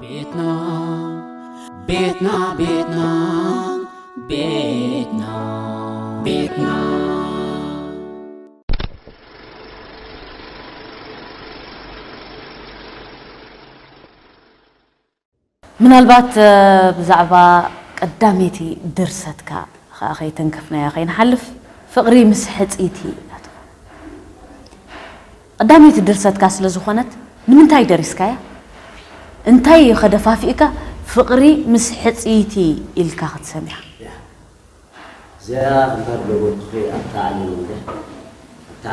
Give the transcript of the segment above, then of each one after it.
ቤትና ቤትና ቤትና ቤትና ቤትና ቤትና። ምናልባት ብዛዕባ ቀዳመይቲ ድርሰትካ ከዓ ከይተንከፍናያ ከይንሓልፍ፣ ፍቕሪ ምስ ሕፅይቲ እያ ትብል። ቀዳመይቲ ድርሰትካ ስለ ዝኾነት ንምንታይ ደሪስካያ? እንታይ እዩ ከደፋፊእካ ፍቕሪ ምስ ሕፅይቲ ኢልካ ክትሰምያ? እዚኣ ከምታ ዝገበርኩኺ ኣብታ ዓለም እንደ ኣብታ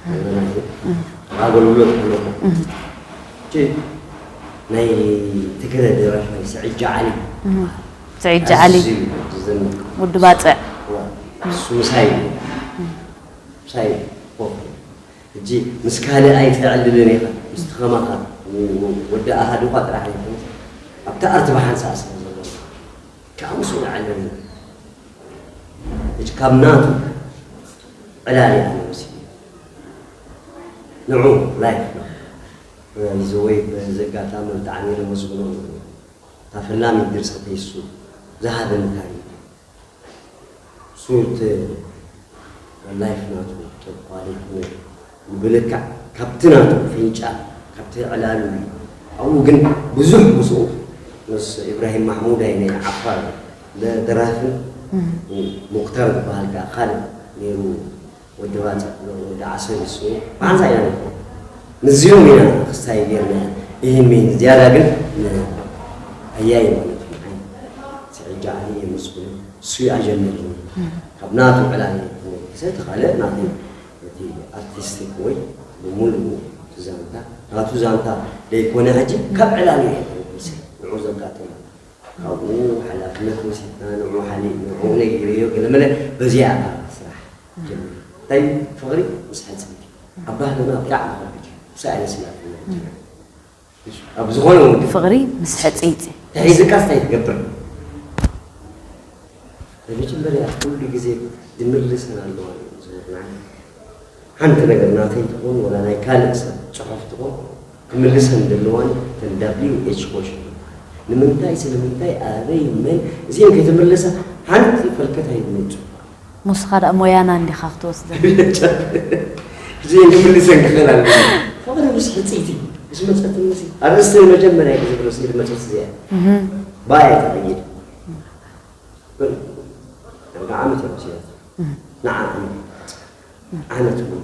ዓለም ወገናይ ኣብ ኣገልግሎት ከለኹ እቺ ናይ ትግረ ደራፋይ ስዕጃ ዓሊ ስዒድ ጃዓሊ ኣዝዩ ዝዘምር ወዲ ባፅዕ እሱ ምሳይ እዩ። ምሳይ ኮፍ ሕጂ ምስ ካልእ ኣይትዕልልን ኢኻ ምስቲ ከማኻ ወዲ ኣሃዱኻ ጥራሕ ኣይኮነስ ኣብታ ኣርትባሓንሳ ስለ ዘሎ ካብ ምስኡ ንዓለም ሕጂ ካብ ናቱ ዕላል ኣነ መሲሉ ንዑ ላይፍ ነው። በዚ ወይ በዚ ኣጋጣሚ ብጣዕሚ የመስግኖ። እታ ፈላሚት ድርሰተይ እሱ ዝሃበኒ ታሪኽ እዩ። እሱ እቲ ላይፍ ናቱ ተቋሪጽ ብልክዕ ካብቲ ናቱ ፍንጫ ካብቲ ዕላሉ እዩ። ኣብኡ ግን ብዙሕ ምስኡ ምስ ኢብራሂም ማሕሙድ ኣይ ናይ ዓፋር ደራፍን ሙክታር ዝበሃል ከዓ ካልእ ነይሩ ወዲ ባጽዕ ወዲ ዓሰብ ይስሙ ብሓንሳ ኢና ንኮ ምስዚኦም ኢና ክስታይ ጌርና ይህን ሜን ዝያዳ ግን ኣያይ ማለት እዩ ስዕጃ ዓሊ የመስግኑ እሱ ኣጀመርኒ ካብ ናቱ ዕላል ሰቲ ካልእ ናቱ እቲ ኣርቲስቲክ ወይ ብምሉኡ እቲ ዛንታ ናቱ ዛንታ ደይኮነ ሕጂ ካብ ዕላል ንዑ ዘጋጠመ ካብኡ ሓላፍነት ወሲድና ንዑ ሓሊ ንዑ ነጊረዮ ገለመለ በዚኣ ስራሕ ጀሚሩ እንታይ ፍቕሪ ምስ ሕፅንቲ ኣብ ባህልና ብጣዕሚ ከቢድ እዩ ሳይንስ ናትና ኣብ ዝኾነ ወዲ ፍቕሪ ምስ ሕፅይቲ ተሒዝካስ እንታይ ትገብር መጀመርያ ኩሉ ግዜ ዝምልሰን ኣለዋ ዝብርና ሓንቲ ነገር ናተይ ትኾን ወላ ናይ ካልእ ሰብ ፅሑፍ ትኾን ክምልሰን ዘለዋን ተን ዳብሊው ኤች ኮሽን ንምንታይ ስለምንታይ ኣበይ መን እዚን ከይተመለሳ ሓንቲ ፈልከት ኣይመፁ ንስኻ ደኣ ሞያና እንዲኻ ክትወስደ እዚን ክምልሰን ክኽእል ኣለ ፍቕሪ ምስ ሕፅይቲ ምስ መፀትንሲ ኣርእስቲ መጀመርያ ግዜ ብሎ ስኢድ መፀት እዚኣ ባያ ተቐይድ ዓመት ወሲዳት ንዓ ዓመት እውን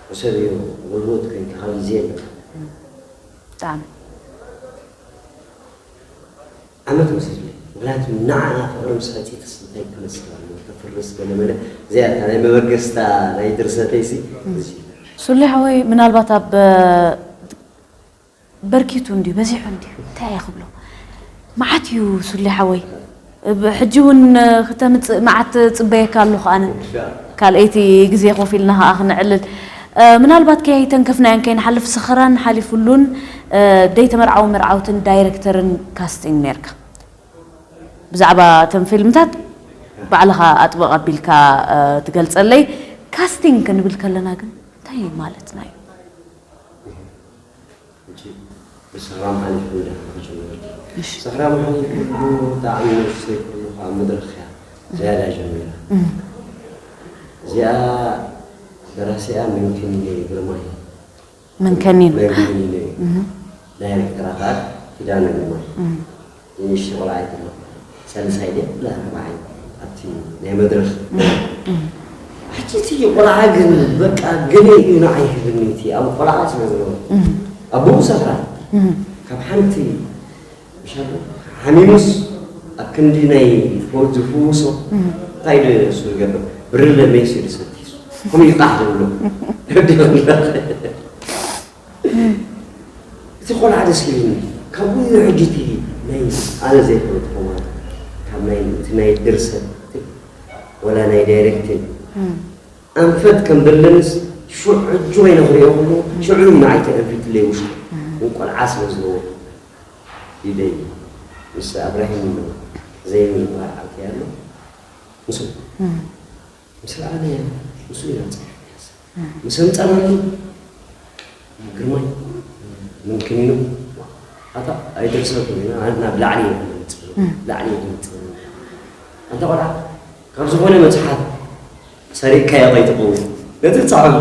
ወሰድዮ ጉልበት ኮይንካ ካብ ግዜ የለን ብጣዕሚ ዓመት ወሲድለይ ምክንያቱ ንዓ ፍቅሪ ምስ ፈፂትስ እንታይ ክመስል ኣለዎ ተፍርስ ገለመለ እዚኣ እታ ናይ መበገስታ ናይ ድርሰተይ ሲ እዚ ሱሌ ሓወይ ምናልባት ኣብ በርኪቱ እንድዩ በዚሑ እንድዩ እንታይ እየ ክብሎ መዓት እዩ ሱሌ ሓወይ ሕጂ እውን ክተምፅእ መዓት ፅበየካ ኣለኹ ኣነ ካልኣይቲ ግዜ ኮፍ ኢልና ከዓ ክነዕልል ምናልባት ከይተንከፍናዮን ከይንሓልፍ ስኽራን ሓሊፉሉን ደይተመርዓዊ መርዓውትን ዳይረክተርን ካስቲንግ ነርካ ብዛዕባ እተን ፊልምታት ባዕልኻ ኣጥበቕ ኣቢልካ ትገልፀለይ ካስቲንግ ክንብል ከለና ግን እንታይ ማለትና እዩ ብሰላም ሓሊፉ ዳ ጀመረ ሰኽራም ሓሊፉ ብጣዕሚ ነፍሰይ ኩሉ ካብ መድረኽ እያ ዝያዳ ጀሚራ እዚኣ ደራሲኣ መንክኒ ግርማይ መንከኒን መንክኒ ዳይሬክተራ ከዓ ኪዳነ ግርማይ ንእሽቲ ቆልዓ ይትሎ ሳልሳይ ድያ ላርባዓይ ኣብቲ ናይ መድረኽ ሕጂ እቲ ቆልዓ ግን በቃ ገለ እዩ ንዓይ ህብኒ እቲ ኣብ ቆልዓ ስለ ዝነበሩ ኣቦኡ ሰኽራ ካብ ሓንቲ ሓሚሙስ ኣብ ክንዲ ናይ ፈውዚ ፍውሶ እንታይ ዶ እሱ ዝገብር ብርለ ሜስ እዩ ዝሰቲ ከምኡ ይቃሕ ዝብሎ እቲ ቆልዓ ደስ ኢሉኒ ካብኡ እዩ ሕጂ እቲ ናይ ኣነ ዘይፈልጥኮ ማለት ካብ ናይ እቲ ናይ ድርሰት ወላ ናይ ዳይሬክቲንግ ኣንፈት ከም ዘለንስ ሽዑ ሕጂ ኮይነ ክሪኦ ከለዎ ሽዑ ንዓይ ተኣንፊትለይ ውሽጡ ንቆልዓ ስለ ዝነበሩ ኢደይ ምስ ኣብራሂም ዘይሚ ዝበሃል ዓብቲ ኣሎ ምስ ምስ ረኣናያ ምስኡ ኢና ንፀንሕ ንሓስብ ምስ ኣምፀናሉ ግርማይ ምምክን ኢሉ ኣታ ኣይትርሰ ኮይና ናብ ላዕሊ እየ ዝመጽእ። ላዕሊ እየ ዝመጽእ። ኣንታ ቆልዓ ካብ ዝኾነ መጽሓፍ ሰሪቕካዮ ከይትኸውን ነቲ ጻዕም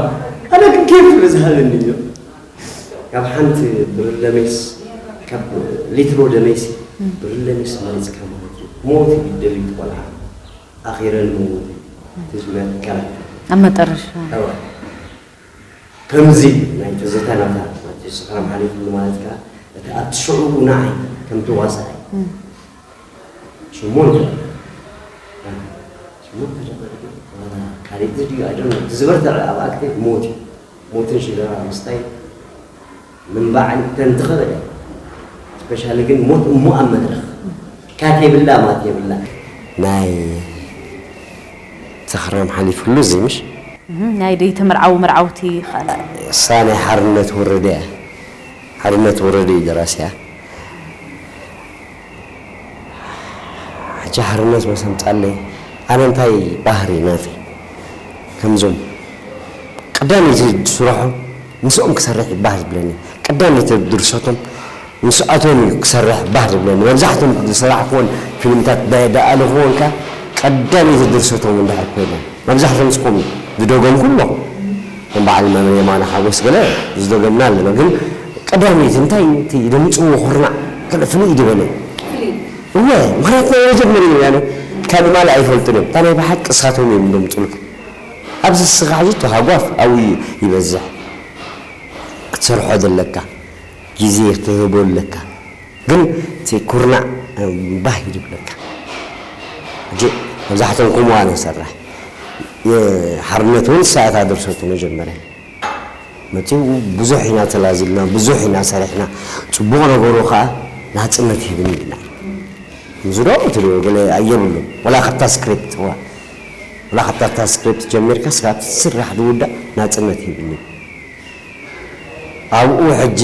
ኣነ ግን ኬፍ ስለ ዝሃበኒ እዩ። ካብ ሓንቲ ብርለ ሜስ ካብ ሊትሮ ደመይሲ ብርለ ሜስ መሪጽካ ማለት እዩ። ሞት እዩ ደልዩ ቆልዓ ኣኺረ ንመውት እዩ። ትዝመት ከላ ኣብ መጠረሻ እዋ ከምዚ ናይ ትዝታ ናታ ማለት እዩ። ስፍራ ሓሊፉ ማለት ከኣ እቲ ኣብቲ ሽዑ ንዓይ ከም ተዋሳኣይ ሽሙ እንተ ሽሙ እንተ ካልእ ድዩ ኣይደለ እቲ ዝበርትዐ ኣብ ኣክቲንግ ሞት እዩ። ሞትን ሽጋራ ምስታይ ምንባዕን ተንትኽእል እያ። ስፔሻሊ ግን ሞት እሞ ኣብ መድረኽ ካት የብላ ማት የብላ። ናይ ተኽራም ሓሊፍሉ እዚ ምሽ ናይ ደይተመርዓዊ መርዓውቲ እሳ ናይ ሓርነት ወረደ እያ። ሓርነት ወረደ እዩ ደራሲያ። ሕጂ ሓርነት መሰምጻለይ ኣነ እንታይ ባህሪ ናተይ ከምዞም ቀዳመይቲ ስራሖም ምስኦም ክሰርሕ ይባህ ዝብለኒ ቀዳመይቲ ድርሰቶም ምስኣቶም እዩ ክሰርሕ ባህ ዝብለኒ። መብዛሕቶም ዝሰራሕክዎን ፊልምታት ዳኣ ኣለኽዎንካ ቀዳመይቲ ድርሰቶም እንድሕር ኮይኖም መብዛሕቶም እስኮም ዝደገምኩ ኣለኹ። ከም በዓል መምህር የማነ ሓጎስ ገለ ዝደገምና ኣለና። ግን ቀዳመይቲ እንታይ እቲ ደምፅዎ ኩርናዕ ገለ ፍልይ ዝበለ እወ ምክንያት ናይ መጀመርያ ያነ ካልእ ማለ ኣይፈልጡን እዮም። እታ ናይ ብሓቂ እሳቶም እዮም ደምፅሉካ። ኣብዚ ስኻ ሕጂ ተሃጓፍ ኣብይ ይበዝሕ ክትሰርሖ ዘለካ ግዜ ክትህቦ ኣለካ። ግን እቲ ኩርናዕ ባህ ይድብለካ። ሕጂ መብዛሕቶም ከምኡ ኣነ ይሰርሕ። ሓርነት እውን ሰዓት ኣደርሰቱ መጀመርያ መፅኡ ብዙሕ ኢና ተላዚብና፣ ብዙሕ ኢና ሰሪሕና። ፅቡቕ ነገሩ ከዓ ናፅነት ይህብኒ ኢልና። ምስዶ ትሪኦ ገለ ኣየብሉን። ወላ ካብታ ስክሪፕት ዋ ወላ ካብታ ስክሪፕት ጀሚርካ ስኻ ትስራሕ ዝውዳእ ናፅነት ይህብኒ። ኣብኡ ሕጂ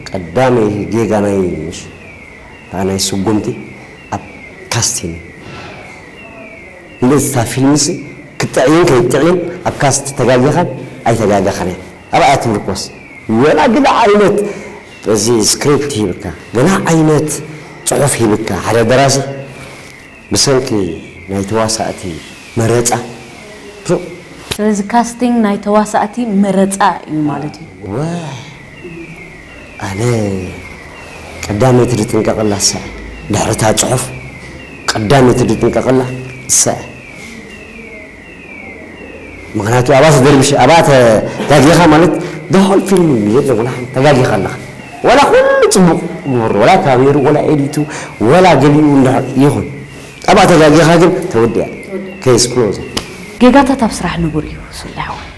ቀዳመይ ጌጋ ናይ ናይ ስጉምቲ ኣብ ካስቲን እንደዚ እታ ፊልምሲ ክትጥዕይን ከይትጥዕይን ኣብ ካስት ተጋጊኻን ኣይተጋገኻን እያ ኣብኣ ትምርኮስ ወላ ግለ ዓይነት እዚ ስክሪፕት ሂብካ ገለ ዓይነት ፅሑፍ ሂብካ ሓደ ደራሲ ብሰንኪ ናይ ተዋሳእቲ መረፃ ስለዚ ካስቲንግ ናይ ተዋሳእቲ መረፃ እዩ ማለት እዩ። ወ ኣነ ቀዳመይቲ ዝጥንቀቐላ እሳ ድሕርታ ፅሑፍ ቀዳመይቲ ዝጥንቀቐላ እሳ ምክንያቱ ኣብኣ ተደርብሽ ኣብኣ ተጋጊኻ ማለት ደሆል ፊልም የለ ወላ ተጋጊኻ ኣለኻ ወላ ኩሉ ፅቡቕ ግበሩ ወላ ካሜሩ ወላ ኤዲቱ ወላ ገሊኡ እንዳ ይኹን ኣብኣ ተጋጊኻ ግን ተወዲኣ። Case closed። ጌጋታት ኣብ ስራሕ ንቡር እዩ ስለ ሓወይ።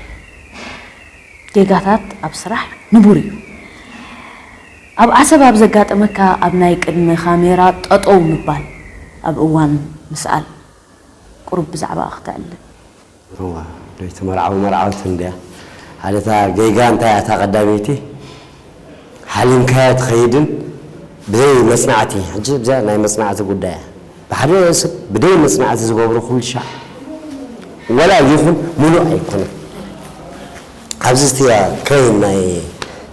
ጌጋታት ኣብ ስራሕ ንቡር እዩ። ኣብ ዓሰብ ኣብ ዘጋጠመካ ኣብ ናይ ቅድሚ ካሜራ ጠጠው ምባል ኣብ እዋን ምስኣል ቁሩብ ብዛዕባ ክተዕልል። እዋ ለይቲ መርዓዊ መርዓውቲ እንድያ ሓደታ ገይጋ እንታይ እታ ቀዳመይቲ ሓሊምካያ ትኸይድን ብዘይ መፅናዕቲ ሕጂ ብዛ ናይ መፅናዕቲ ጉዳያ ብሓደ ሰብ ብደይ መፅናዕቲ ዝገብሮ ኩሉ ሻዕ ወላ ይኹን ሙሉእ ኣይኮነን። ኣብዚ ስትያ ክሬን ናይ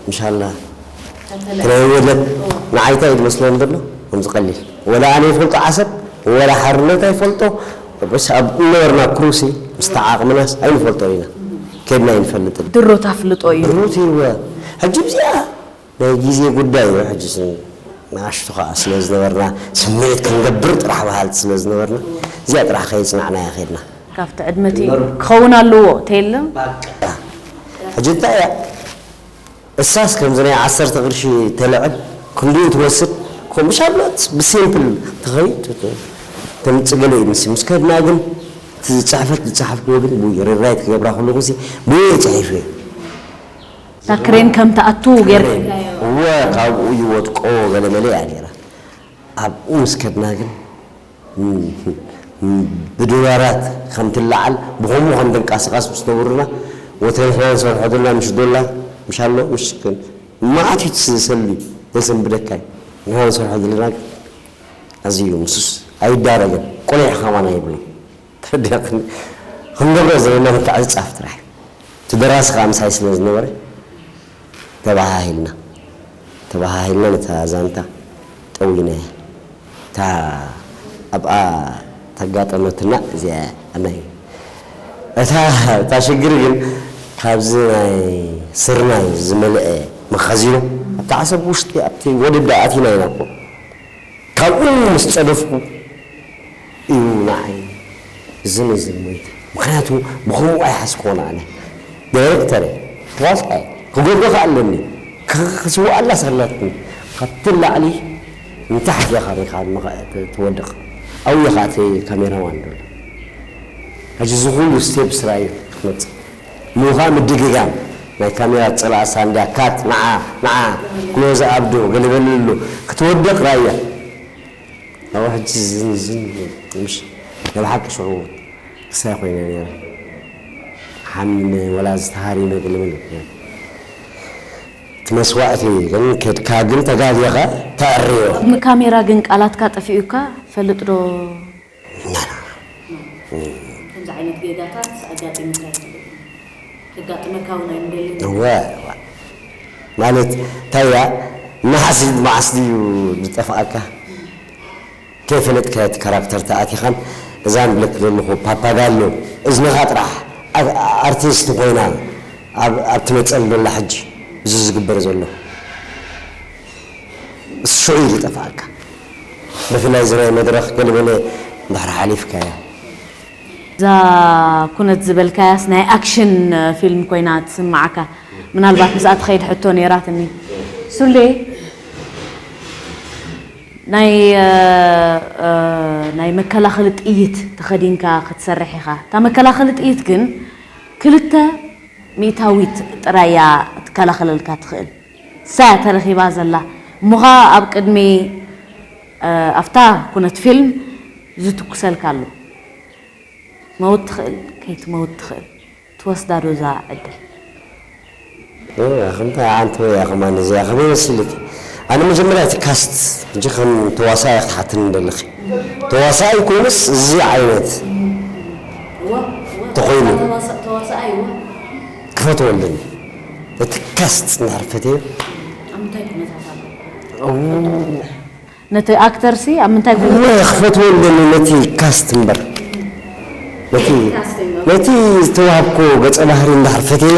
ምሻላ ክሬን ወደብ ንዓይታ እዩ ዝመስሎም ዘሎ ከምዚ ቀሊል ወላ ኣነ ይፈልጦ ዓሰብ ወላ ሓርነት ኣይፈልጦ በስ ኣብ እነበርና ክሩሲ ምስ ተዓቕምናስ ኣይንፈልጦ ኢና ከድና ኣይንፈልጥን። ድሮት ኣፍልጦ እዩ። ድሮት ይወ ሕጂ ብዚኣ ናይ ግዜ ጉዳይ እዩ። ሕጂ ንኣሽቱ ከዓ ስለ ዝነበርና ስምዒት ክንገብር ጥራሕ በሃልቲ ስለ ዝነበርና እዚኣ ጥራሕ ከየፅናዕናያ ከድና። ካብቲ ዕድመቲ ክኸውን ኣለዎ ተየለ። ሕጂ እንታይ እያ እሳስ ከምዚ ናይ ዓሰርተ ቅርሺ ተልዕል ክንድኡ ትወስድ ከምኡ ሻብለት ብሲምፕል ትኸይድ ተምፅእ ገለ እዩ ምስ ምስ ከድና ግን እቲ ዝፅሕፈት ዝፅሓፍክዎ ግን ብኡ ሪራይት ክገብራ ከለኹ ሲ ብኡ እየ ፅሒፈ። እታ ክሬን ከም ትኣቱ ጌርካዮ። እወ ካብኡ ይወድቆ ገለመለ እያ ነይራ። ኣብኡ ምስ ከድና ግን ብዶላራት ከም ትለዓል ብኸምኡ ከም ትንቀሳቐስ ምስ ነብሩና ወተ ንሕና ንሰርሖ ዘለና ምሽ ዶላር ምሽ ኣሎ ምሽ ግን መዓት እዩ ትሰሊ ዘሰንብደካ እዩ። ንሕና ንሰርሖ ዘለና ግን ኣዝዩ ምስስ ኣይዳረግን ቁሊሕ ከማና ይብሎ። ተረዲእክኒ? ክንገብሮ ዘለና ምትዕጽጻፍ ጥራሕ እዩ። እቲ ደራሲ ከዓ ምሳይ ስለ ዝነበረ ተበሃሂልና። ተባሃሂልና ነታ ዛንታ ጠዊናያ። እታ ኣብኣ ተጋጠመትና እዚኣ እያ። ኣናይ እታ እታ ሽግር ግን ካብዚ ናይ ስርናይ ዝመልአ መኻዚኖ ኣብቲ ዓሰብ ውሽጢ ኣብቲ ወደዳ ኣቲና ኢና እኮ። ካብኡ ምስ ጸደፍኩ እዩ ንዓይ ዝን ዝብል ሞይተ። ምኽንያቱ ብኸምኡ ኣይሓስብኩዎን ኣነ። ዳይሬክተር እየ፣ ተዋሳኣይ እየ፣ ክገብሮ ከኣ ኣለኒ። ክ-፣ ክስውኣላ ሳላትኒ። ካብቲ ላዕሊ ንታሕቲ ኢኻ ርኢኻ መኸ-፣ ት-፣ ትወድቕ። ኣብኡ ኢኻ እቲ ካሜራማን ዘሎ። ሕጂ እዚ ኩሉ ስቴፕ ስራይ ክትመጽእ። ምኡ ኸኣ ምድግጋም። ናይ ካሜራ ጸላእ ሳንድያ፣ ካት፣ ንዓ፣ ንዓ፣ ክሎዝ ኣብዶ፣ ገለ በልሉ። ክትወድቕ ራያ። ኣብኡ ሕጂ ዝን ዝን ምሽ ናይ ብሓቂ ሽዑ ክሳይ ኮይነ ነይረ። ሓሚመ ወላ ዝተሃሪመ ገለ መለ ነይረ። እቲ መስዋእቲ ግን ከድካ ግን ተጋጊኻ ተዕርዮ። ቅድሚ ካሜራ ግን ቃላትካ ጠፊኡካ ይፈልጥ ዶ? ናና። ከምዚ ዓይነት ጌጋታት ኣጋጢሙካ ይፈልጥ? ከጋጥመካ እውን ኣይምደልን። እወ፣ እወ። ማለት እንታይ እያ? መዓስ መዓስ ድዩ ዝጠፍኣካ? ከይፈለጥካዮ እቲ ካራክተር ተኣቲኻን እዛ ንብለክ ዘለኹ ፓፓጋሎ እዝንኻ ጥራሕ ኣ-፣ ኣርቲስት ኮይና ኣብ፣ ኣብ ትመጸል ዘላ ሕጂ እዚ ዝግበር ዘሎ ሽዑ እዩ ዝጠፍኣካ። ብፍላይ እዚ ናይ መድረኽ ገለመለ እንድሕር ሓሊፍካዮ። እዛ ኩነት ዝበልካያስ ናይ ኣክሽን ፊልም ኮይና ትስምዓካ። ምናልባት ምስኣ ትኸይድ ሕቶ ነይራትኒ። ሱሌ፣ ናይ፣ እ፣ እ፣ ናይ መከላኸሊ ጥይት ተኸዲንካ ክትሰርሕ ኢኻ። እታ መከላኸሊ ጥይት ግን ክልተ ሚእታዊት ጥራይ እያ ትከላኸለልካ ትኽእል። እሳ እያ ተረኺባ ዘላ። እሞ ኸኣ ኣብ ቅድሚ፣ እ፣ ኣብታ ኩነት ፊልም ዝትኩሰልካ ኣሎ። መውት ትኽእል፣ ከይትመውት ትኽእል። ትወስዳ ዶ እዛ ዕድል? እ፣ ከምታ ሓንቲ ወይ ከማን እዚኣ ከመይ መሲልኪ? ኣነ መጀመርያ እቲ ካስት፣ ሕጂ ከም ተዋሳኣይ ክትሓትኒ እንደለኺ። ተዋሳኣይ ኮይኑስ እዚ ዓይነት እዋ፣ እዋ፣ ተኾይኑ። ተዋሳ-፣ ተዋሳኣይ እዋ። ክፈትዎ ኣለኒ። እቲ ካስት እንድሕር ፈትየ ኣብ ምንታይ ኩነታት ኣሎ? እው። ነቲ ኣክተርሲ ኣብ ምንታይ ጉ- እወ፣ ክፈትዎ ኣለኒ ነቲ ካስት እምበር። ነቲ፣ ነቲ ዝተዋህብኮ ገጸ ባህሪ እንድሕር ፈትየ፣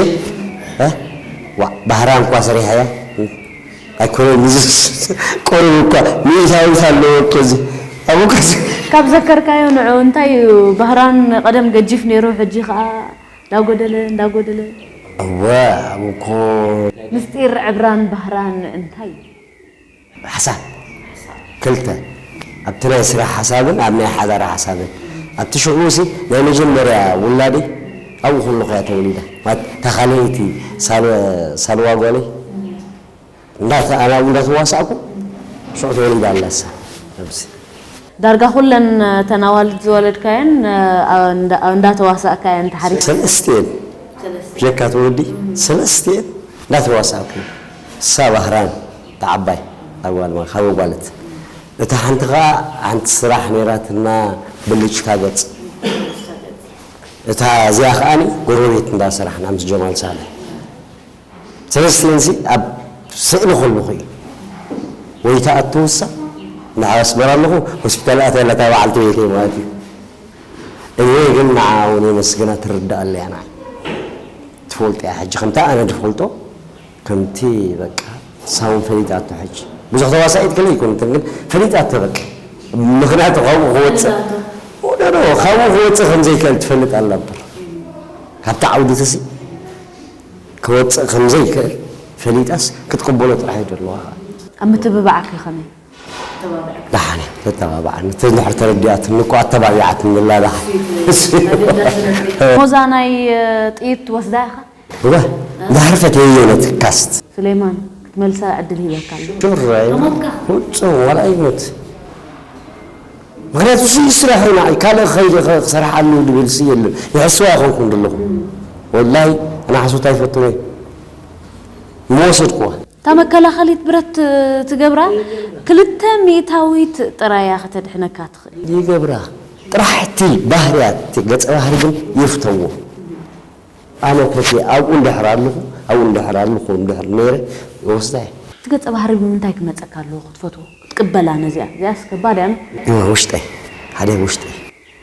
እ? ዋ፣ ባህራን እኳ ሰሪሐያ። ኣይኮነን፣ ንዝስ-፣ ቆርብ እኳ ሚእታዊት ኣለዎ እኮ እዚ። ኣብኡ ከዚ ካብ ዘከርካዮ ንዑ እንታይ እዩ? ባህራን ቀደም ገጂፍ ነይሩ፣ ሕጂ ኸኣ እንዳጎደለ፣ እንዳጎደለ። እወ፣ ኣብኡ እኮ ምስጢር ዕብራን ባህራን እንታይ እዩ? ሓሳብ። ክልተ፣ ኣብቲ ናይ ስራሕ ሓሳብን ኣብ ናይ ሓዳር ሓሳብን። ኣብቲ ሽዑ ሲ ናይ መጀመርያ ውላደይ ኣብኡ ከለኹ እያ ተወሊዳ። ማለት፣ እታ ካልኣይቲ ሳል-፣ ሳልዋ ጓለይ፣ እንዳተ-፣ ኣነ ኣብኡ እንዳተዋሳእኩ፣ ሽዑ ተወሊዳ ኣላ እሳ። ኣብዚ። ዳርጋ ኩለን እተን ኣዋልድ ዝወለድካየን፣ እ፣ እንዳ-፣ እንዳተዋሳእካ እየን ተሓሪፈን? ሰለስቲኤን። ብጀካ እቲ ወዲ፣ ሰለስቲኤን እንዳተዋሳእኩ። እሳ ባህራን፣ እታ ዓባይ፣ እታ ጓል ማ-፣ ካብ ጓለት። እታ ሓንቲ ኸኣ ሓንቲ ስራሕ ነይራትና፣ ብልጭታ ገጽ። እታ እዚኣ ኸኣ ጎረቤት እንዳሰራሕና ምስ ጀማል ሳልሕ። ሰለስቲኤንሲ ኣብ ስእሊ ከለኹ እዩ። ወይ ትኣቱ ውሳ፣ ንዓብ ኣስመራ ኣለኹ፣ ሆስፒታል ኣትያ ኣላ እታ በዓልቲ ቤተይ ማለት እዩ። እኔ ግን ንዓ እውን የመስግና፣ ትርዳእ ኣላ እያ ንዓይ። ትፈልጦ እያ ሕጂ፣ ከምታ ኣነ ዝፈልጦ፣ ከምቲ በቃ፣ እሳ እውን ፈሊጣቶ ሕጂ። ብዙሕ ተዋሳኢት ገለ ኣይኮነትን፣ ግን ፈሊጣቶ በቃ። ምኽንያቱ ካብኡ ክወፅእ፣ ኖ፣ ኖ፣ ካብኡ ክወፅእ ከም ዘይክእል ትፈልጥ ኣላ እምበር። ካብቲ ዓውዲ ተሲ ክወፅእ ከም ዘይክእል ፈሊጣስ ክትቅበሎ ጥራሕ እዩ ዘለዋ። ኣብ ምትብባዕኪ ከመይ? ደሓነ፣ ተተባብዓኒ። እቲ እንድሕር ተረዲኣትኒ እኮ ኣተባቢዓትኒ ኣላ ደሓን። ሞዛ ናይ፣ እ፣ ጥይት ትወስዳ ኢኻ? እወ፣ እንድሕር ፈትየዮ ነቲ ካስት። ሱሌማን፣ ክትመልሳ ዕድል ሂበካ ኣሎ። ሹር፣ ኣይ፣ ፍጹም፣ ዋላ ኣይሞት። ምኽንያቱ፣ እዚ ስራሕ እዩ ንዓይ፣ ካልእ ከይደ ክሰርሓሉ ዝብል ሲ የለን። ይሕስዋ ኣይኮንኩን ዘለኹ። ወላሂ፣ ኣነ ሓሶት ኣይፈቱን እየ። እሞ ወሰድኩዋ። እታ መከላኸሊት ብረት ትገብራ ክልተ ሚእታዊት ጥራይ እያ ከተድሕነካ ትኽእል። ይገብራ። ጥራሕ እቲ ባህርያት፣ እቲ ገጸ ባህሪ ግን ይፍተዎ። ኣነ ፈትየ ኣብኡ እንድሕር ኣለኹ፣ ኣብኡ እንድሕር ኣለኹ፣ እንድሕር ነይረ፣ ይወስዳ እየ። እቲ ገጸ ባህሪ ብምንታይ ክመጸካ ኣለዎ ክትፈትዎ ክትቅበላ ነዚኣ? እዚኣስ ከባድ እያ። ውሽጠይ ሓደ ውሽጠይ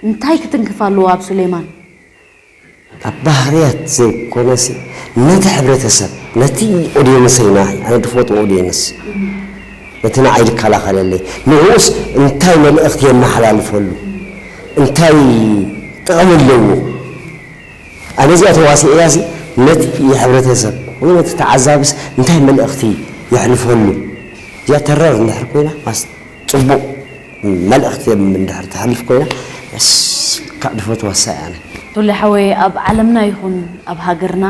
እንታይ ክትንክፍ ኣለዎ ኣብ ሱሌማን? ኣብ ባህርያት ዘይኮነሲ ነቲ ሕብረተሰብ ነቲ ኦዲየንሰይ ንዓይ ኣነ ድፈትዎ ኦዲየንስ ነቲ ንዓይ ድከላኸለለይ ንዕኡስ እንታይ መልእኽቲ የመሓላልፈሉ እንታይ ጥቕሚ ኣለዎ ኣነ እዚኣ ተዋሲእያ ሲ ነቲ ሕብረተሰብ ወይ ነቲ ተዓዛብስ እንታይ መልእኽቲ የሕልፈሉ እዚኣ ተረር እንድሕር ኮይና ማስ ፅቡቕ መልእኽቲ እንድሕር ተሕልፍ ኮይና ስ ካብ ድፈትዋ ሳ እያ ኣነ ቶሌ ሓወይ ኣብ ዓለምና ይኹን ኣብ ሃገርና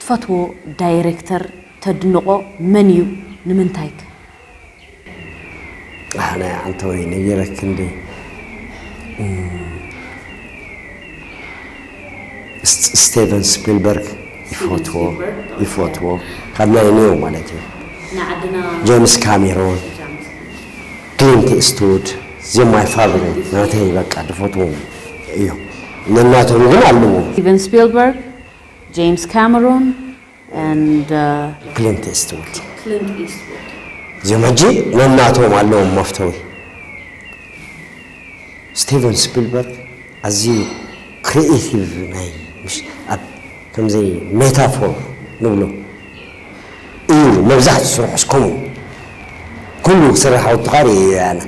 ትፈትዎ ዳይሬክተር ተድንቖ መን እዩ ንምንታይ ከ? ኣነ ኣንተ ወይ ነጊረክ እንደ ስቴቨን ስፒልበርግ ይፈትዎ ይፈትዎ ካብ ናይ ኒዮ ማለት እዩ ጀምስ ካሜሮን ክሊንት ኢስትውድ እዚኦም ማይ ፋቨሪት ናተይ በቃ ድፈትዎም እዮም ነናቶም ግን ኣለዎ Steven Spielberg, James Cameron, and uh, ክሊንት ኢስትውድ Clint Eastwood. እዚኦም ሕጂ ነናቶም ኣለዎም መፍተዊ ስቲቨን ስፒልበርግ ኣዝዩ ክሪኤቲቭ ናይ ምሽ ኣብ ከምዚ ሜታፎር ንብሎ እዩ መብዛሕትኡ ስርሑ እስከምኡ ኩሉ ክስራሕ ወትኻር እዩ ኣነ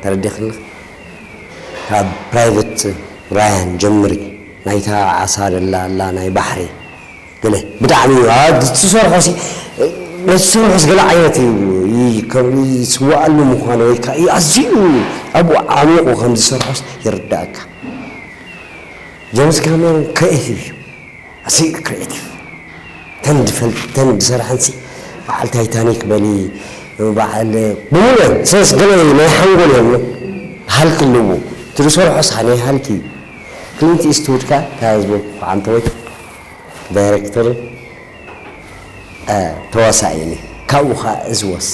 ተረዲኽኒ ካብ ፕራይቨት ራያን ጀምሪ ናይታ ዓሳ ደላ ኣላ ናይ ባሕሪ ገለ ብጣዕሚ እዩ ትሰርሖ ሲ ነቲ ስርሑስ ገለ ዓይነት እዩ ይስዋኣሉ ምዃኑ ወይ ከዓ ኣዝዩ ኣብኡ ዓሚቑ ከም ዝሰርሖስ ይርዳእካ ጀምስ ካሜሮን ክሪኤቲቭ እዩ ኣዝዩ ክሪኤቲቭ ተን ዝፈልጥ ተን ዝሰርሐን ሲ በዓል ታይታኒክ በሊ በዓል ብምሉአን ሰስ ገለ ናይ ሓንጎል እዮም ሃልክ ኣለዎ እቲ ዝሰርሖስ ናይ ሃልክ እዩ ክሊንት ኢስትውድ ከ እንታይ ዝበልኩ ዓንተወይ ዳይሬክተር ተዋሳኢኒ ካብኡ ከዓ እዚ ወስ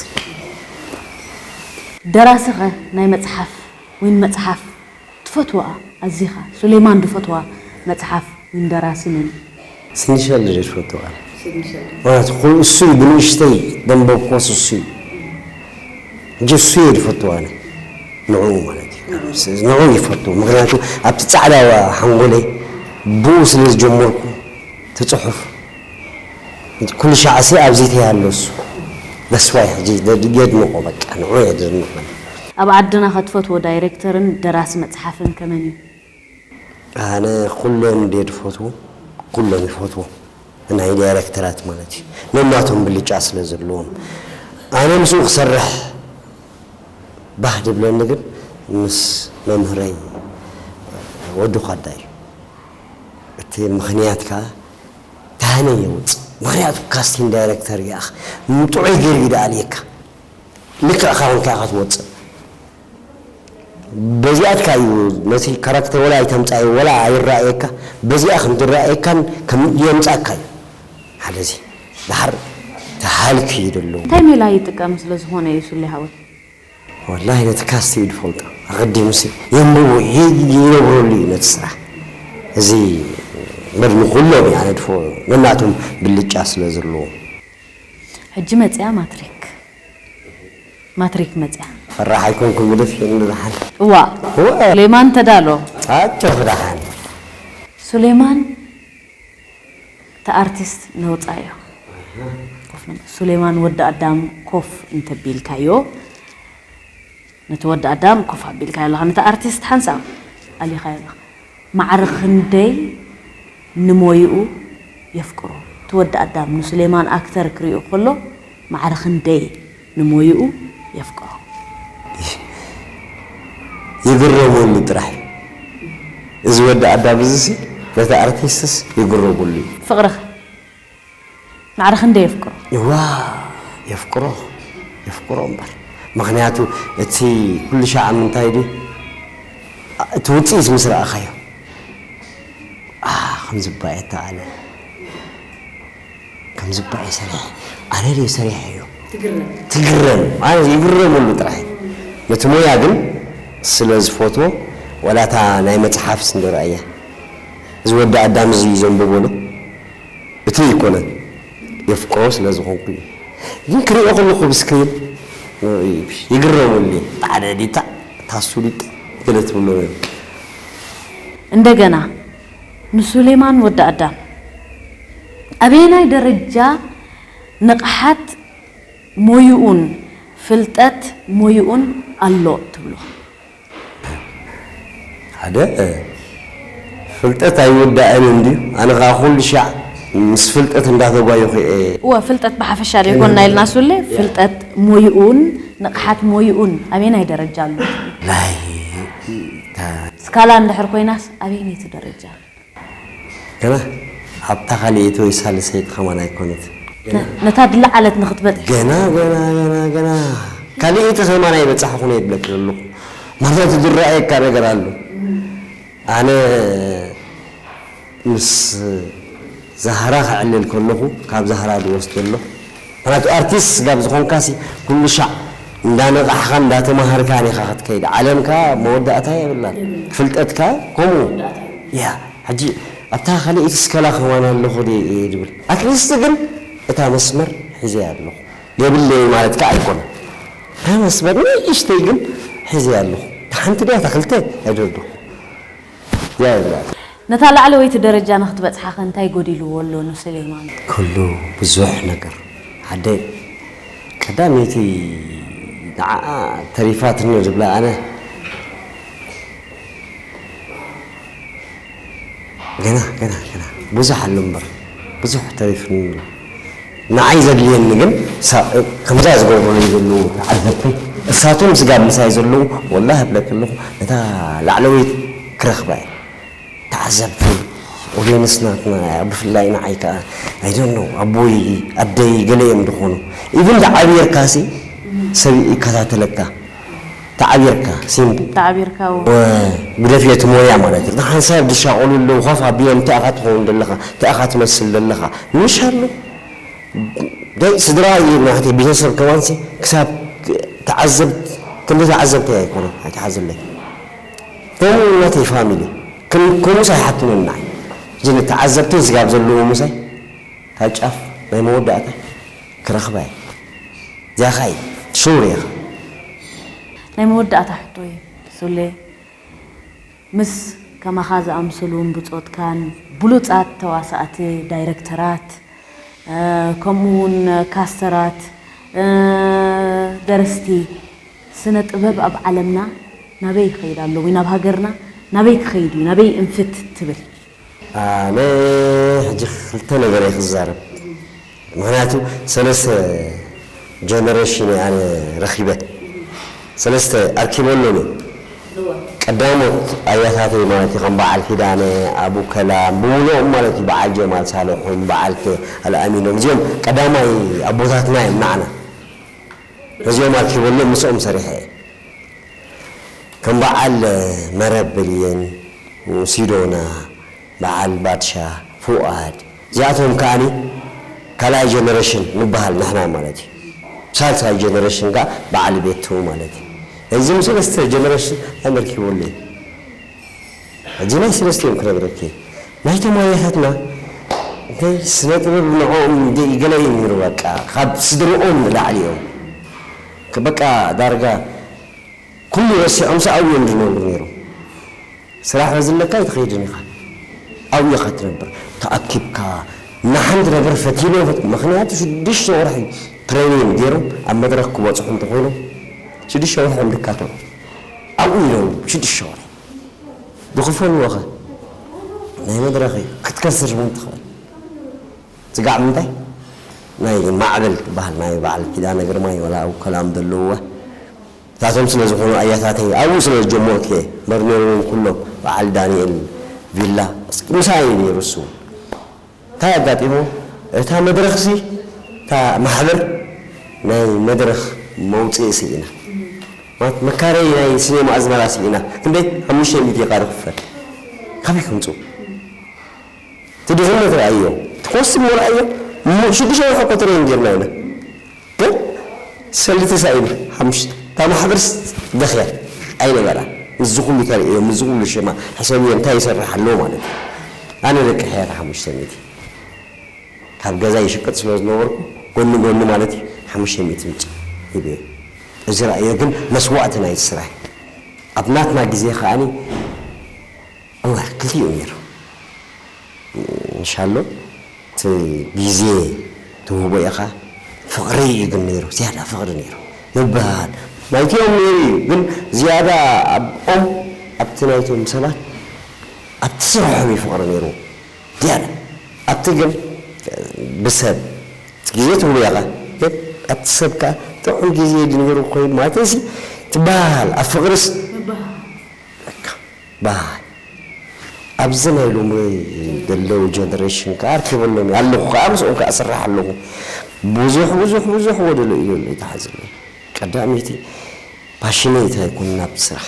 ደራሲ ኸ ናይ መጽሓፍ ወይ መጽሓፍ ትፈትዋ ኣዚኻ ሱሌማን ዝፈትዋ መጽሓፍ ወይ ደራሲ መን እዩ? ስንሸል ድፈትዋ ማለት ኩሉ እሱ ብንእሽተይ ደንበብኮስ እሱ እዩ ሕጂ እሱ እየ ዝፈትዋ ኣነ ንዕኡ ማለት እዩ ንዕኡ ይፈቱ ምክንያቱ ኣብቲ ፃዕዳ ሓንጎለይ ብኡ ስለ ዝጀመርኩ እቲ ፅሑፍ ኩሉ ሻዕሲ ኣብዚ ተይ ኣሎ እሱ that's why ሕጂ የድንቆ በቃ ንዑ የድንቆ ኣብ ዓድና ከትፈትዎ ዳይሬክተርን ደራሲ መፅሓፍን ከመን እዩ? ኣነ ኩሎም ድየ ድፈትዎ ኩሎም ይፈትዎ ናይ ዳይሬክተራት ማለት እዩ ነናቶም ብልጫ ስለ ዘለዎም ኣነ ምስኡ ክሰርሕ ባህ ድብለኒ ግን ምስ መምህረይ ወዲ ኳዳ እዩ እቲ ምኽንያት ከዓ ታህነ የውፅእ ምኽንያቱ ካስቲን ዳይሬክተር ይኣኽ ጥዑይ ገይሩ ይደኣልየካ ልክዕ ካውን ከዓ ክትወፅእ በዚኣትካ እዩ ነቲ ካራክተር ወላ ኣይተምፃዮ ወላ ኣይረኣየካ በዚኣ ከም ዝረኣየካን ከም የምፃካ እዩ ሓደ እዚ ድሓር ተሃልክ እዩ ደሎ እንታይ ሜላ ይጥቀም ስለ ዝኾነ እዩ ሱሌ ሃወይ ወላሂ ነቲ ካስት እዩ ዝፈልጦ ኣቐዲሙሲ የንብቦ ይነብረሉ እዩ ነቲ ስራሕ እዚ እምበር ንኩሎም እያ ነድፎ ነናቶም ብልጫ ስለ ዘለዎ ሕጂ መፅያ ማትሪክ ማትሪክ መፅያ ፈራሕ ኣይኮንኩ ግደፍ ንዝሓል እዋ ሱሌማን ተዳሎ ኣቸው ክዳሓን ሱሌማን እቲ ኣርቲስት ነውፃዮ ሱሌማን ወዲ ኣዳም ኮፍ እንተቢልካዮ ነቲ ወዲ ኣዳም ኮፍ ኣቢልካዮ ኣለኻ ነቲ ኣርቲስት ሓንሳብ ኣሊኻዮ ኣለኻ ማዕረ ክንደይ ንሞይኡ የፍቅሮ እቲ ወዲ ኣዳም ንሱሌማን ኣክተር ክሪኦ ከሎ ማዕረ ክንደይ ንሞይኡ የፍቅሮ። ይግረመሉ ጥራሕ እዩ። እዚ ወዲ ኣዳም እዚ ሲ ነቲ ኣርቲስትስ ይግረመሉ እዩ። ፍቕርኸ ማዕረ ክንደይ የፍቅሮ? እዋ የፍቅሮ የፍቅሮ እምበር ምኽንያቱ እቲ ኩሉ ሻዕ ምንታይ ድዩ እቲ ውፅኢት ምስ ረኣኻዮ ከምዚ እባ እየ ተኣለ ከምዚ እባ እየ ሰሪሐ ኣነ ድየ ሰሪሐዮ ትግረም ኣነ ይግረመሉ ጥራሕ ነቲ ሞያ ግን ስለ ዝፈትዎ ዋላ እታ ናይ መፅሓፍስ እንዶ ረኣያ እዚ ወዲ ኣዳም እዚ እዩ ዘንብቦ ዶ እቲ ኣይኮነን የፍቅሮ ስለ ዝኾንኩ እዩ ግን ክሪኦ ከለኹ ብስክሪን ይግረሙኒ። ሓደ ዲታ ታሱ ዲታ ገለ ትብሎ ነይሩ። እንደገና ንሱሌማን ወዲ ኣዳም ኣበየናይ ደረጃ ንቕሓት ሞይኡን ፍልጠት ሞይኡን ኣሎ ትብሎ? ሓደ ፍልጠት ኣይውዳእን እንድዩ። ኣነ ከዓ ኩሉ ሻዕ ምስ ፍልጠት እንዳተጓየኹ እየ። እወ ፍልጠት ብሓፈሻ ዶ ይኮንና ኢልና ሱሌ ፍልጠት ሞይኡን ንቕሓት ሞይኡን ኣበየናይ ደረጃ ኣሎ? ናይ ስካላ እንድሕር ኮይናስ ኣበየነይቲ ደረጃ? ገና ኣብታ ካልኣይቲ ወይ ሳልሰይቲ ከማን ኣይኮነት። ነታ ድላዓለት ንክትበጽሕ ገና ገና ገና ገና ካልኣይቲ ከማን ኣይበጻሕኹን እየ ዝብለኪ ዘለኹ። ምክንያቱ ዝረኣየካ ነገር ኣሎ። ኣነ ምስ ዛህራ ክዕልል ከለኹ ካብ ዛህራ ዝወስዶ ኣሎ። ምክንያቱ ኣርቲስት ስጋብ ዝኾንካሲ ኩሉ ሻዕ እንዳነቓሕኻን እንዳተማሃርካን ኢኻ ክትከይድ። ዓለምካ መወዳእታ የብላን። ፍልጠትካ ከምኡ። ያ ሕጂ ኣብታ ካልኣይቲ ስከላ ከማን ኣለኹ ድየ እየ ዝብል። ኣትሊስት ግን እታ መስመር ሒዘያ ኣለኹ። የብለይ ማለት ከኣ ኣይኮነን። እታ መስመር ንእሽተይ ግን ሒዘያ ኣለኹ። እታ ሓንቲ ድያ እታ ክልተ ኣይደርዶ። እዚኣ እያ ዝረኣያ። ነታ ላዕለወይቲ ደረጃ ንክትበጽሓኸ እንታይ ጎዲልዎ ኣሎ ንሱሌማን? ኩሉ ብዙሕ ነገር ሓደ ቀዳመይቲ ንዓኣ ተሪፋትኒ ዝብላ ኣነ ገና ገና ገና ብዙሕ ኣሎ እምበር ብዙሕ ተሪፍኒ ኣሎ። ንዓይ ዘድልየኒ ግን ሳ- ከምዛ ዝገብሩለይ ዘለዉ ተዓዘብቲ እሳቶም ስጋብ ምሳይ ዘለዉ ወላሂ እብለኪ ኣለኹ ነታ ላዕለወይቲ ክረኽባ እየ። ተዓዘብቲ ኦድየንስ ናትና እያ ብፍላይ ንዓይ ከዓ I don't know ኣቦይ ኣደይ ገለ እዮም ዝኾኑ even ተዓቢርካሲ ሰብ ይከታተለካ ተዓቢርካ ሲምፕል ተዓቢርካ ግደፍዮ እቲ ሞያ ማለት እዩ ሓንሳብ ዝሻቐሉ ኣለዉ ኮፍ ኣቢሎም እንታይ ኢኻ ትኸውን ዘለኻ እንታይ ኢኻ ትመስል ዘለኻ ምሽ ኣሎ ደይ ስድራ እዩ ናሕተይ ቤተሰብ ከማንሲ ክሳብ ተዓዘብት ክንዲ ተዓዘብተይ ኣይኮኑን ኣይትሓዘለይ ከምኡ ናተይ ፋሚሊ ከምኡስ ኣይሓትኑን ንዓይ ሕጂ ንተዓዘብተይ ስጋብ ዘለዉ ምሳይ ካብ ጫፍ ናይ መወዳእታ ክረኽባ እየ እዚኣ ኸኣ እዩ ሹር ኢኻ ናይ መወዳእታ ሕቶ እዩ ሱሌ ምስ ከማኻ ዝኣምሰሉን ብጾትካን ብሉጻት ተዋሳእቲ ዳይረክተራት ከምኡ እውን ካስተራት ደረስቲ ስነ ጥበብ ኣብ ዓለምና ናበይ ይኸይድ ኣሎ ወይ ናብ ሃገርና ናበይ ክኸይድ እዩ ናበይ እንፍት ትብል ኣነ ሕጂ ክልተ ነገር እየ ክዛረብ ምክንያቱ ሰለስተ ጀነሬሽን እየ ኣነ ረኪበ ሰለስተ ኣርኪበ ኣሎኒ ቀዳሞት ኣያታተይ ማለት እዩ ከም በዓል ኪዳነ ኣቡ ከላም ብምሉኦም ማለት እዩ በዓል ጀማል ሳልሑም በዓል ኣልኣሚኖም እዚኦም ቀዳማይ ኣቦታትና እዮም ንዓና ነዚኦም ኣርኪበ ኣሎም ምስኦም ሰሪሐ እየ ከም በዓል መረብ ብልየን ሲዶና በዓል ባድሻ፣ ፉኣድ እዚኣቶም ከኣኒ ካልኣይ ጀነሬሽን ንበሃል ንሕና ማለት እዩ። ሳልሳይ ጀነሬሽን ከኣ በዓል ቤቱ ማለት እዩ። እዚ ሰለስተ ጀነሬሽን ኣመርኪቦለይ። ሕጂ ናይ ሰለስቲኦም ክነግረኪ ናይቶም ኣያታትና እንታይ ስነ ጥበብ ንዕኦም ገለ እዩ ነይሩ በቃ ካብ ስድርኦም ንላዕሊ እዮም በቃ ዳርጋ ኩሉ ረሲዖምሲ ኣብኡ እዮም ዝነብሩ ነይሮም። ስራሕ በዝለካ ኣይትኸይድን ኢኻ። ኣብኡ ኢኻ ትነብር። ተኣኪብካ ንሓንቲ ነገር ፈቲነ ምኽንያቱ ሽዱሽተ ወርሒ ትሬኒን ገይሮም ኣብ መድረኽ ክበፅሑ እንተኾይኖም ሽዱሽተ ወርሒ እዮም ዝካተዑ። ኣብኡ ይነብሩ ሽዱሽተ ወርሒ። ዝኽፈልዎ ኸ ናይ መድረኽ እዩ ክትከስር እውን ትኽእል። ስጋዕ ምንታይ ናይ ማዕበል ትበሃል ናይ በዓል ኪዳነ ግርማይ ወላ ኣብ ከላም ዘለውዋ እታቶም ስለ ዝኾኑ ኣያታተይ ኣብኡ ስለ ዝጀመርኩ እየ መርሚሮም ኩሎም በዓል ዳንኤል ቪላ እስኪ ምሳይ እዩ ነይሩ እሱ እንታይ ኣጋጢሞ እታ መድረኽሲ እታ ማሕበር ናይ መድረኽ መውፅኢ ስኢና ማለት መካረይ ናይ ሲኔማ ኣዝመራ ስኢና ክንደይ ሓሙሽተ ሚእቲ ቃሪ ክፈል ካበይ ከምፅኡ እቲ ድኽነት ረኣዮ እቲ ኮስሞ ረኣዮ እሞ ሽዱሽተ ወርሒ እኮ ትሬን ጌርና ኢና ግን ሰልዲ ተሳኢና ሓሙሽተ እታ ማሕበርስ ደኽያ ኣይነበራ ምስዚ ኩሉ ተርእዮ ምስዚ ኩሉ ሽማ ሕሰብዮ እንታይ ይሰርሕ ኣለዎ ማለት እዩ ኣነ ደቂ ሕያት ሓሙሽተ ሚእቲ ካብ ገዛ ይሽቅጥ ስለ ዝነበርኩ ጎኒ ጎኒ ማለት እዩ ሓሙሽተ ሚእቲ ምጭ ሂበዮ። እዚ ረኣዮ ግን መስዋእቲ ናይቲ ስራሕ። ኣብ ናትና ግዜ ከኣኒ እወ ክልቲኡ ነይሩ። እንሻሎ እቲ ግዜ ትህቦ ኢኻ። ፍቕሪ እዩ ግን ነይሩ፣ ዝያዳ ፍቕሪ ነይሩ ምባል ናይቲኦም ነይሩ እዩ። ግን ዝያዳ ኣብኦም ኣብቲ ናይቶም ሰባት ኣብቲ ስርሖም እዩ ፍቕሪ ነይሩ ዝያዳ። ኣብቲ ግን ብሰብ እቲ ግዜ ትህቦ ኢኻ። ግን ኣብቲ ሰብ ከኣ ጥዑም ግዜ ድነይሩ ኮይኑ ማለት ሲ ትበሃል ኣብ ፍቕርስ በቃ በሃል። ኣብዚ ናይ ሎሚ ዘለዉ ጀነሬሽን ከኣ ኣርኪበሎም እየ ኣለኹ ከኣ ምስኦም ከኣ እሰርሕ ኣለኹ። ብዙሕ ብዙሕ ብዙሕ ወደሎ እዩ ዘሎ ይተሓዝለይ። ቀዳመይቲ ፓሽነይት ኣይኮነን ኣብቲ ስራሕ።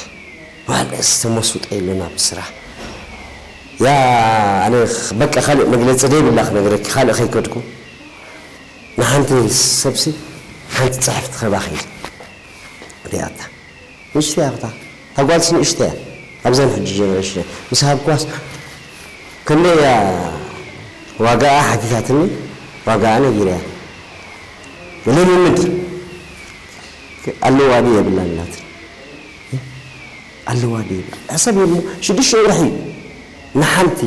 ዋላ ዝተመስጦ የለን ኣብቲ ስራሕ። ያ ኣነ በቃ ካልእ መግለጺ ዘይብላ ክነግረኪ ካልእ ከይከድኩ ንሓንቲ ሰብሲ ሓንቲ ጽሕፍቲ ከባኺ ሪኣታ። ንእሽተይ ኣብታ እታ ጓልሲ ንእሽተይ እያ። ኣብዘን ሕጂ ጀነሬሽን ምስ ሃብኳስ ክንደይ እያ ዋጋኣ ሓቲታትኒ ዋጋኣ ነጊረያ። ልምምድ ኣለዋ ድዩ የብላን ኢላትኒ። ኣለዋ ድዩ ሕሰብ እሞ ሽዱሽተ ወርሒ ንሓንቲ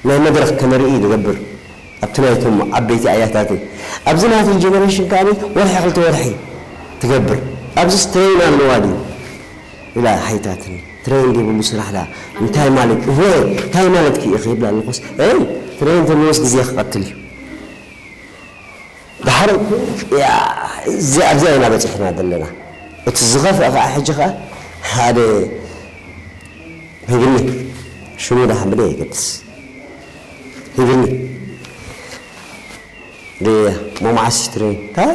ናይ መድረኽ ከነርኢ ንገብር ኣብቲ ናይቶም ዓበይቲ ኣያታተይ ኣብዚ ናተይ ጀነሬሽን ከኣ ወርሒ ክልተ ወርሒ ትገብር ኣብዚስ ትረይን ኣለዋ ድዩ ኢላ ሓይታትኒ። ትረይን ዘይብሉ ስራሕ ዳ እንታይ ማለት እወ እንታይ ማለት ክኢኺ ይብላ ኣለኹስ እ ትረይን ተለዎስ ግዜ ክቐትል እዩ። ዳሕር ኣብዚኣ ኢና በፂሕና ዘለና። እቲ ዝኸፍአ ከዓ ሕጂ ከዓ ሓደ ሂብኒ ሽሙ ዳሕን ብደ የገድስ ሂብኒ ሞማዓሲ ትረይን እንታይ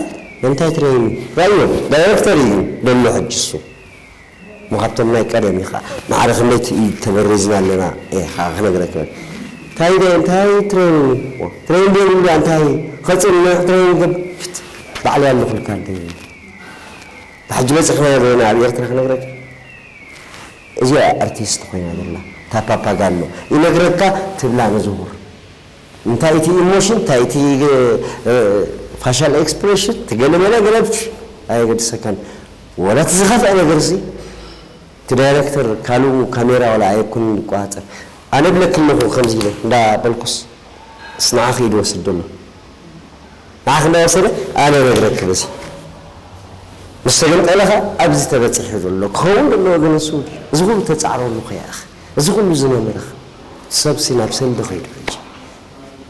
እንታይ ትረይን ራዮ ዳይሬክተር እዩ ደሎ ሕጂ እሱ እሞ ካብቶም ናይ ቀደም ኢኻ ማዕረ ክንደይ ትእዩ ተበሪዝና ኣለና ኢኻ ክነግረካ እንታይ ደ እንታይ ትሬን ትሬን ደ እንዳ እንታይ ኸጽል ናይ ትሬን ገብት ባዕል ያለኹልካ እንተ ብሕጂ በጽሕና ዘለና ኣብ ኤርትራ ክነግረካ እዚኣ ኣርቲስት ኮይና ዘላ ታፓፓጋሎ ይነግረካ ትብላ ንዝሁር እንታይ እቲ ኢሞሽን እንታይ እቲ ፋሻል ኤክስፕሬሽን ትገለመለ ገለብች ኣየገድሰካን ወላ እቲ ዝኸፍአ ነገር ሲ እቲ ዳይረክተር ካልኡ ካሜራ ዋላ ኣየኩን ይቆጻጸር ኣነ ብለኪ ኣለኹ ከምዚ ኢለ እንዳ በልኩስ ንዓኺ እዩ ዝወስድ ዘሎ ንዓኺ እንዳ ወሰደ ኣነ ነግረኪ በዚ ምስ ተገምጠለኻ ኣብዚ ተበፂሑ ዘሎ ክኸውን ዘለዎ ግን እሱ እዚ ኩሉ ተፃዕረሉ ከይኣኽ እዚ ኩሉ ዝነበረኽ ሰብሲ ናብ ሰንዲ ኸይዱ ሕጂ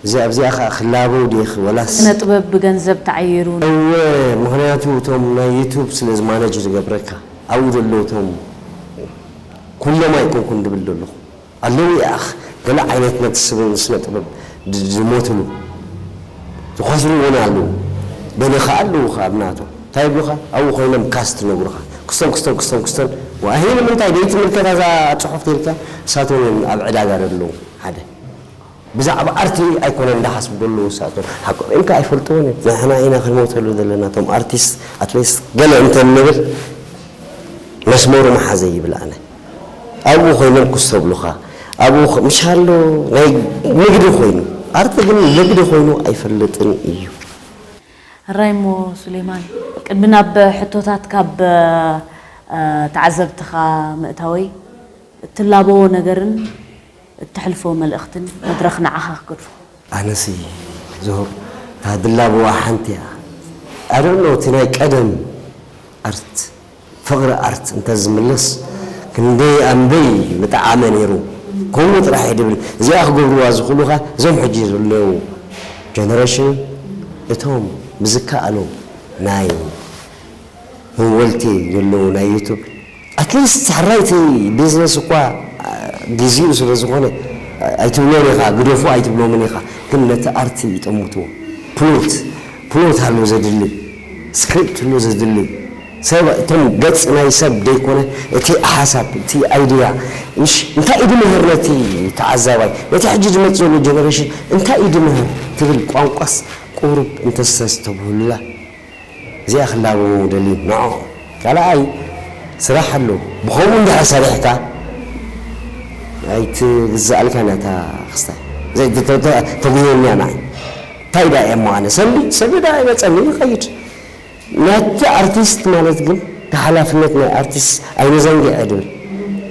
እዚ ኣብዚኣ ኸዓ ክላበው ድየ ወላስ ስነ ጥበብ ብገንዘብ ተዓይሩ እወ ምኽንያቱ እቶም ናይ ዩቱብ ስለ ዝማነጅ ዝገብረካ ኣብኡ ዘለዉ እቶም ኩሎም ኣይኮንኩን ድብል ዘለኹ ኣለዉ ይኣኽ ገለ ዓይነት ነቲ ስነ ጥበብ ዝሞትሉ ዝኸስሩ እውን ኣለዉ በለ ኸዓ ኣለዉ ኸዓ ኣብናቶም እንታይ ይብሉኻ ኣብኡ ኮይኖም ካስት ነግሩኻ ክስቶም ክስቶም ክስቶም ክስቶም ዋሂ ንምንታይ ደይትምልከታ እዛ ፅሑፍ ተልካ እሳቶም እዮም ኣብ ዕዳጋ ዘለዉ ሓደ ብዛዕባ ኣርቲ ኣይኮነን እንዳሓስቡ ዘለዉ እሳቶም ሓቆም ኢልካ ኣይፈልጥዎን እዮም ንሕና ኢና ክንሞተሉ ዘለና እቶም ኣርቲስት ኣትሊስት ገለ እንተ ንብል መስመሩ መሓዘ ይብል ኣነ ኣብኡ ኮይኖም ክስተብሉኻ ኣብኡ ምሻሎ ናይ ንግዲ ኮይኑ ኣርቲ ግን ንግዲ ኮይኑ ኣይፈልጥን እዩ ሕራይ እሞ ሱሌማን ቅድሚ ናብ ሕቶታት ካብ ተዓዘብትኻ ምእታወይ እትላበዎ ነገርን እተሕልፎ መልእኽትን መድረኽ ንዓኻ ክገድፎ። ኣነሲ ዞር እታ ድላበዋ ሓንቲ እያ። I don't know እቲ ናይ ቀደም ኣርት ፍቕሪ ኣርት እንተዝምለስ ክንደይ ኣምበይ ምጠዓመ ነይሩ። ከምኡ ጥራሕ እየ ድብል። እዚኣ ክገብርዋ ዝኽእሉ ኸኣ እዞም ሕጂ ዘለዉ ጀነሬሽን እቶም ብዝከኣሎም ናይ መወልቲ ዘለዉ ናይ ዩቱብ ኣትሊስት ሕራይቲ ቢዝነስ እኳ ግዚኡ ስለ ዝኾነ ኣይትብሎን ኢኻ ግደፉ ኣይትብሎምን ኢኻ ግን ነቲ ኣርቲ ይጠምትዎ ፕሎት ፕሎት ኣሎ ዘድሊ ስክሪፕት ኣሎ ዘድሊ ሰብ እቶም ገጽ ናይ ሰብ ደይኮነ እቲ ሓሳብ እቲ ኣይድያ ምሽ እንታይ ኢዱ ምህር ነቲ ተዓዛባይ ነቲ ሕጂ ዝመጽእ ዘሎ ጀነሬሽን እንታይ ኢዱ ምህር ትብል ቋንቋስ ቁሩብ እንተስተስተብህሉላ እዚኣ ክላበሙ ደልዩ ንዖ ካልኣይ ስራሕ ኣሎ ብኸምኡ እንድሕር ሰሪሕካ ኣይትግዛእልካን እታ ክስታይ ተጉህየኒ እያ ንዓይ እንታይ ደኣ እየ እሞ ኣነ ሰልዲ ሰልዲ ደኣ ኣይመፀኒ ይኸይድ ናይቲ ኣርቲስት ማለት ግን፣ እቲ ሓላፍነት ናይ ኣርቲስት ኣይንዘንግዕ ድብል።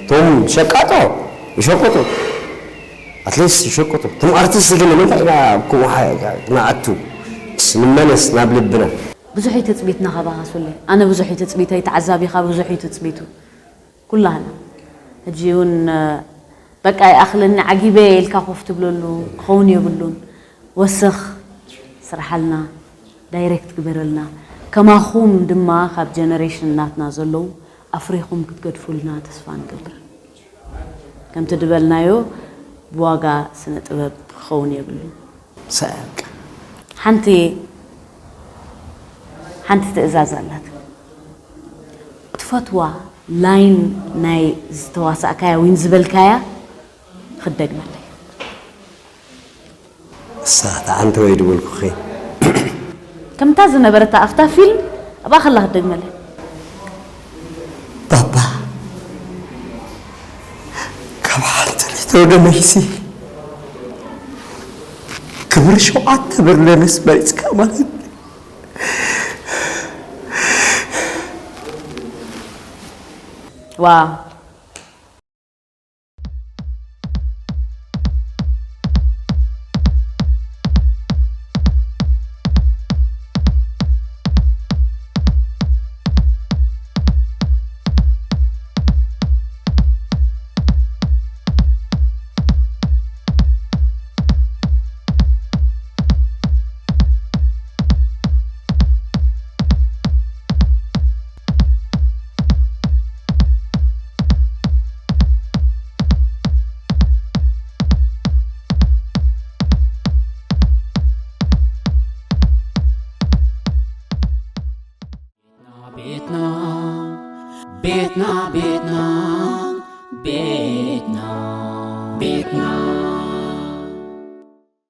እቶም ሸቃጦ ይሸቅጡ፣ ኣትሊስት ይሸቅጡ። እቶም ኣርቲስት ግን ንምንታይ ኢና ኣብ ከምኡ ሓ-፣ ንኣቱ? ንመለስ ናብ ልብና። ብዙሕ እዩ ትጽቢትና ካባኻ ሱሌ። ኣነ ብዙሕ እዩ ትጽቢተይ፣ ተዓዛቢኻ ብዙሕ እዩ ትጽቢቱ። ኩላህና። ሕጂ እውን፣ በቃ ይኣኽለኒ ዓጊበ ኢልካ ኮፍ ትብለሉ ክኸውን የብሉን። ወስኽ ስርሓልና፣ ዳይሬክት ግበረልና። ከማኹም ድማ ካብ ጀነሬሽን ናትና ዘለዉ ኣፍሪኹም ክትገድፉልና ተስፋ ንገብር። ከምቲ ድበልናዮ ብዋጋ ስነ ጥበብ ክኸውን የብሉን። ሳቅ። ሓንቲ ሓንቲ ትእዛዝ ኣላት። ትፈትዋ ላይን ናይ ዝተዋሳእካያ ወይ ዝበልካያ ክደግመለይ። እሳ ተዓንተ ወይ ድበልኩኺ። ከምታ ዝነበረታ ኣብታ ፊልም ኣብኣ ከላ ክደግመለይ። ባባ፣ ካብ ሓንቲ ሊትሮ ደመይሲ ክብሪ ሸውዓተ ብርለነስ መሪጽካ ማለት። ዋ። ቤትና ቤትና ቤትና ቤትና ቤትና